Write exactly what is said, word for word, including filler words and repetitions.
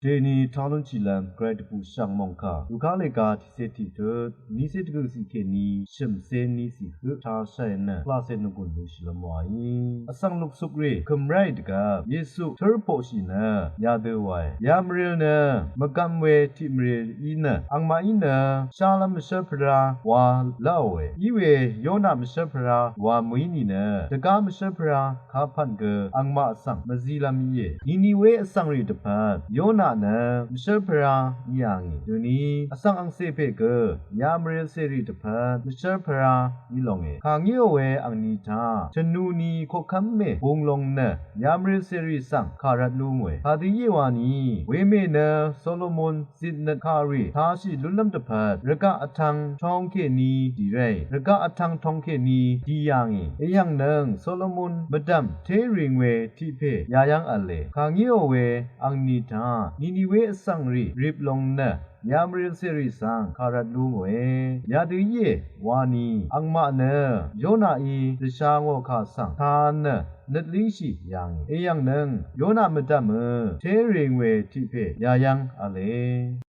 Dèní taq lúnshìlv́m gvray dvbùshv̀ng mòngkà Luka lèga tiqcé tiqtut nícé dvgø̀cì kèní shø̀mcé nícì høq taq shàì nø pvlacé nvgùn lúshìlv́m wàí. Vsvng luksukrì kø̀m ráì dvgvp Yesu tǿr poqshì nø yadø wàe. Ya mvril nø mvgvm we tiq mvril í nø angmaqí nø shálv́m mvshv́lpvrá wa lv́òe. Iwe Yona mvshv́lpvrá wa mø̀í nìnø dvgá mvshv́lpvrá kapv̀n gø angmaq svng mvzilv́m íe. Niniwe vsvngrì dvpvt Yona nø mvshv́lpvrá í yà ngì. Døní vsvng angcè pè gø ya mvril cèrì dvpvt mvshv́lpvrá í longe. Kà ngíò we angni taq tvnuni koqkv́m mè bung long nø ya mvril cèrì svng kà rvt lú ngòe. Kadø íe wani wemè nø Solomon zitnøt kàrì tashì lúnlv́m dvpvt rvgaq vtvng tong kèní dì ráì, rvgaq vtvng tong kèní dì yà ngì. Eyv̀ng nøng Solomon mvdv̀m té ring we tiq pè yayv́ng v̄le. Kà ngíò we angni taq Niniwe vsvngrì rip long nø ya mvril cèrì svng kà rvt lú ngòe. Yadø íe wani angmaq nø Yonaí dvsha ngò kà svng taq nø nøt língshì yà ngì. Eyv̀ng nøng Yona mvdv̀mø té ring we tiq pè yayv́ng v̄le.